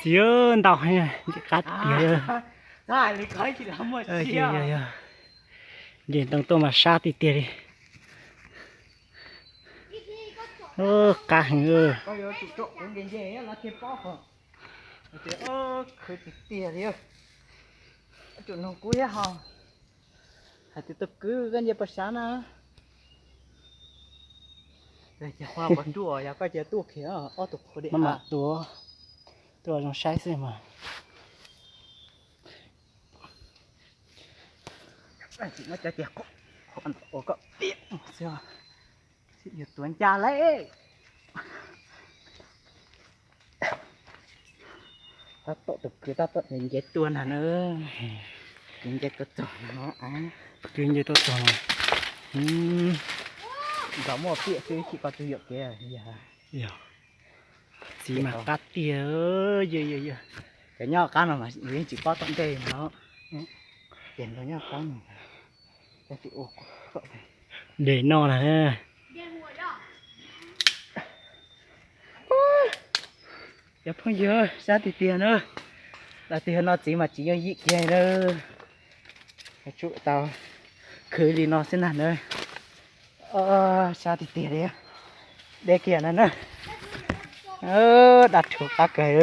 Tiag ntau heev, nce qab tiag. Nce ntoo tuaj mas sab tiag tiag li. Qab heev. Khwv tiag tiag li. Tsum nug kuv thiab ho. Hais tias tus kwv koj nce puas sab na. Ces Huab puas tuaj, yog koj ces tuaj kiag ob tug qhuav di mam tuaj, tuaj zoo saib xwb mas. Tsis muab cov ces qhuav ua koj tiag xwb, yuav tuav ncaj lauj. Tab tom tus kwv tab tom nce tuaj na na. Kwv nce tuaj txog no. Kwv nce tuaj txog no. Nrog muaj piam xwb tsis koj tus yuam kev. Yog, txiv mas qab tiag. Yog, yog, yog. Cov nyob qab no mas yeej tsis pob tom ntej no. Ces nrog nyob qab no. Dej no na. Cov phooj ywg, sab tiag tiag na. Los tiag no txiv mas tsis yooj yim kiag na. Tsum tau khwv li no xwb na na. Sab tiag tiag li. Deb kiag no na. Dab rhuv qab kawg.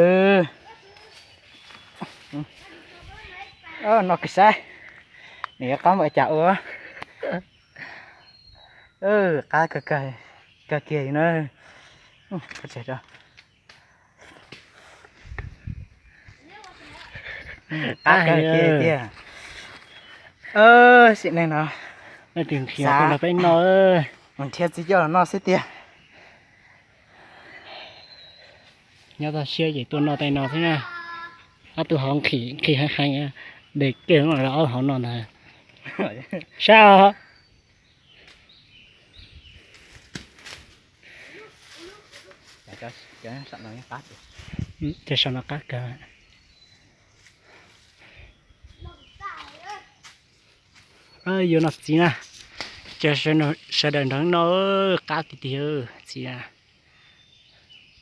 No kawg saib, nws yuav qab npaum cas ua. Qab kawg kawg kiag na. Qab kawg kiag tiag. Sim neej no, nrhiav txiv coj los noj xwb tiag. Nyob toj siab ces tuaj noj tej no xwb na. Ob tug hauv nqhis nqhis heev heev, de kiag ob hauv no ntag. Sab os. Cov saum no qab kawg. Yuav noj txiv na. Ces sawv daws nrog noj, qab tiag tiag txiv na.